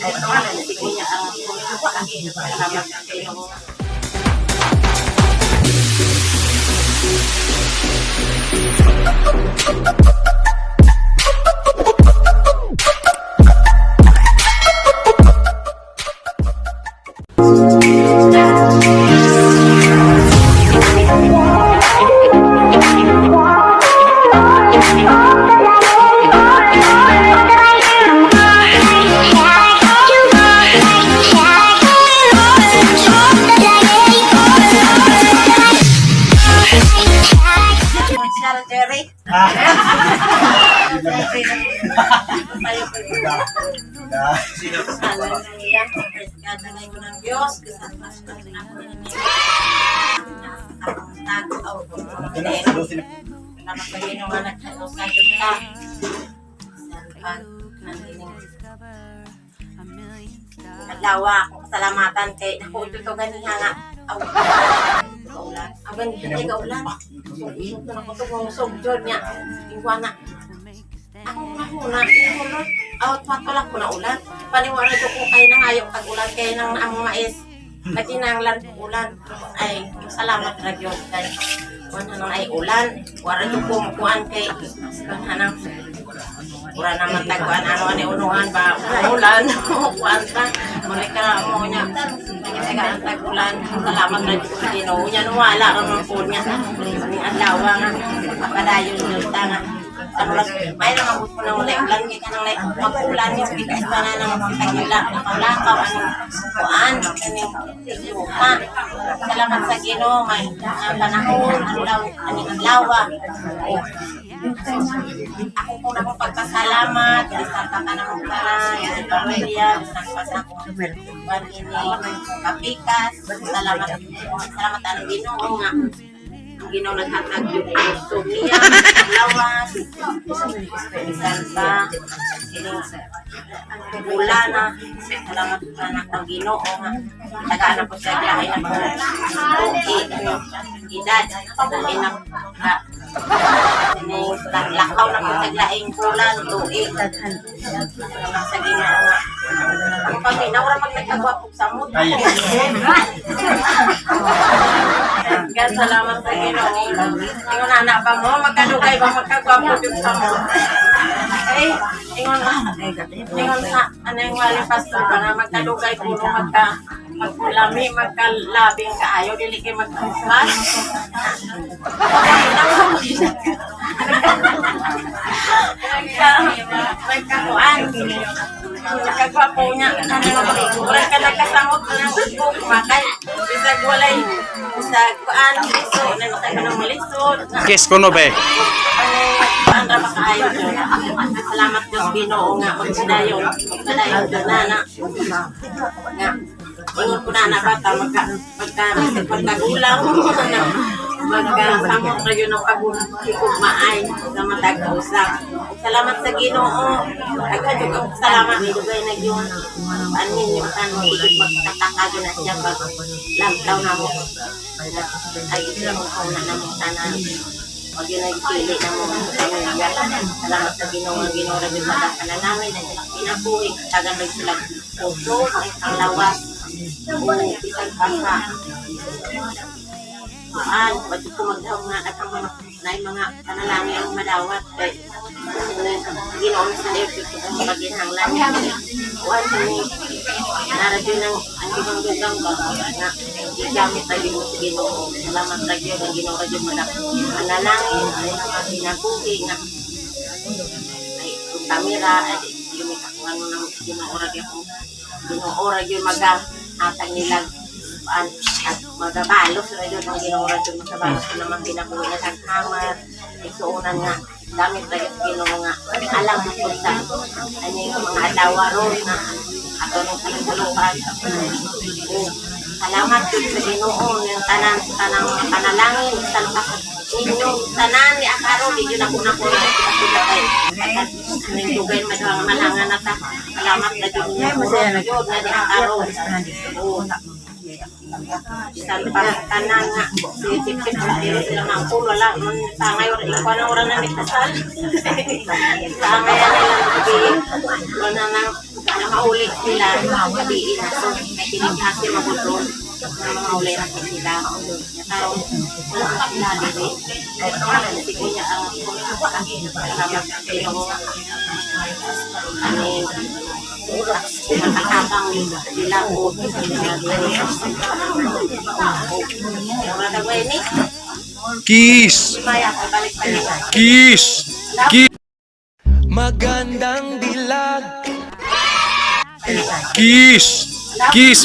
Niya ang salamat sa Ginoo. Sir Jerry. Hallelujah. Praise God. Nangay ko ng Diyos. Salamat sa Ginoo nga nagkausap ka. Sa pag adlaw akong kasalamatan kay naku ito to ganiha nga aw ulan aw ganiha kay kaulan usog na ko to usog jud nya ingwa na akong nahuna inulot aw patulak ko na ulan paniwara jud ko kay nangayo kag ulan kay nang ang mais nagkinahanglan ko ulan. Ay, salamat ra gyud kay kuan nang ay ulan, wara jud ko mukuan kay kuan nang ura naman tagkuan ano ani unuhan ba ulan kuan ta muli ka mo nya tagaan tag ulan. Salamat ra jud sa Ginoo nya no wala ra man po nya ni adlaw nga padayon jud ta nga ano lang may naman gusto na wala ulan kay kanang like mag-ulan yung kita na nang tagila lakaw ano kuan kaning lupa. Salamat sa Ginoo may panahon adlaw aning adlaw. Ako po na akong pagpasalamat bisan pa ka ng tanan sa pamilya, bisan pa sa akong kuan ini kapikas. Salamat, salamat ang Ginoo nga ang Ginoo naghatag yung kusog niya lawas bisan pa ining ulan na. Salamat sa anak ng Ginoo nga tagaan na po siya lahi na po tuig edad lahi na ka ining lakaw na po sa laing bulan tuig. Salamat sa Ginoo nga ang paminaw ra pag nagkagwapog sa samot. God, salamat sa Ginoo. Ingon anak pa mo, magkadugay ba magkagwapo yung samot? Eh, ingon ingon sa ano yung wali pastor pa na magkadugay kuno magka magkulami magkalabing kaayo dili kay magkusmas. Nagka nagkakuan. Nagkagwapo niya. Ano, murag ka nagkasamot ng ugbo, kumakay. Bisag walay, bisag kuan, liso, nagkasag ka ng malisod. Kiss ko no be. Ano, kuan ra makaayo dyan. Salamat Diyos Ginoo nga magpadayon. Magpadayon dyan na na. Nga, ingon ko na na bata, magka, magka, magkagulang. Magkasamot ra yun ang higugmaay sa matag usap. Salamat sa Ginoo. Daghan jud akong salamat ni dugay na gyud. Kuan ninyo tan mo magtataka gyud na siya pag lamtaw na mo. Ay siya mo na namo tanan. Wag yun ay pili na mo sa pamilya. Salamat sa Ginoo nga Ginoo ra gyud madakana namin ang kinabuhi. Tagan ra sila puso, ang lawas, o bisag pa sa kuan, wag ko magdahom nga at ang mga naay mga panalangin ang madawat kay Ginoo sa liyo ko sa paginhanglan. Kuan ni nara gyud ang dugang-dugang ba nga gigamit ra gyud sa Ginoo. Salamat ra gyud ang Ginoo ra gyud madak panalangin ay mga kinabuhi nga ay kung kamera ay yung may kakuha mo ng Ginoo ra gyud akong Ginoo ra gyud maga hatag nila kuan at magabalos ra gyud ang Ginoo ra gyud magabalos sa naman kinabuhi nga taghamar igsuonan nga gamit ra gyud sa Ginoo nga alam mo pud sa ano yung mga adlaw ron na ato nung saluhan. Oh, salamat jud sa Ginoo ng tanan sa tanang mga panalangin bisan pa sa ninyong tanan ni akaron di jud ako nako kay ning dugay maduha nga malangan na ta. Salamat na jud ninyo jud na ni akaron. Oh, bisan pa sa tanan nga si Chip Chip pero sila mga ulo wala man sangay ora ikaw na ora na ni kasal sangay na lang wala na. Na mauli sila gabi na, so may kinigasi mabudol na mga uli ra po sila. Nya karon wala pa sila diri. Kasi kunya ang salamat sa Ginoo ani makatabang sila po sila diri. Mga kagway ni Kiss! Maya balik pa nila. Kiss! Kiss! Magandang dilag. Kiss! Kiss!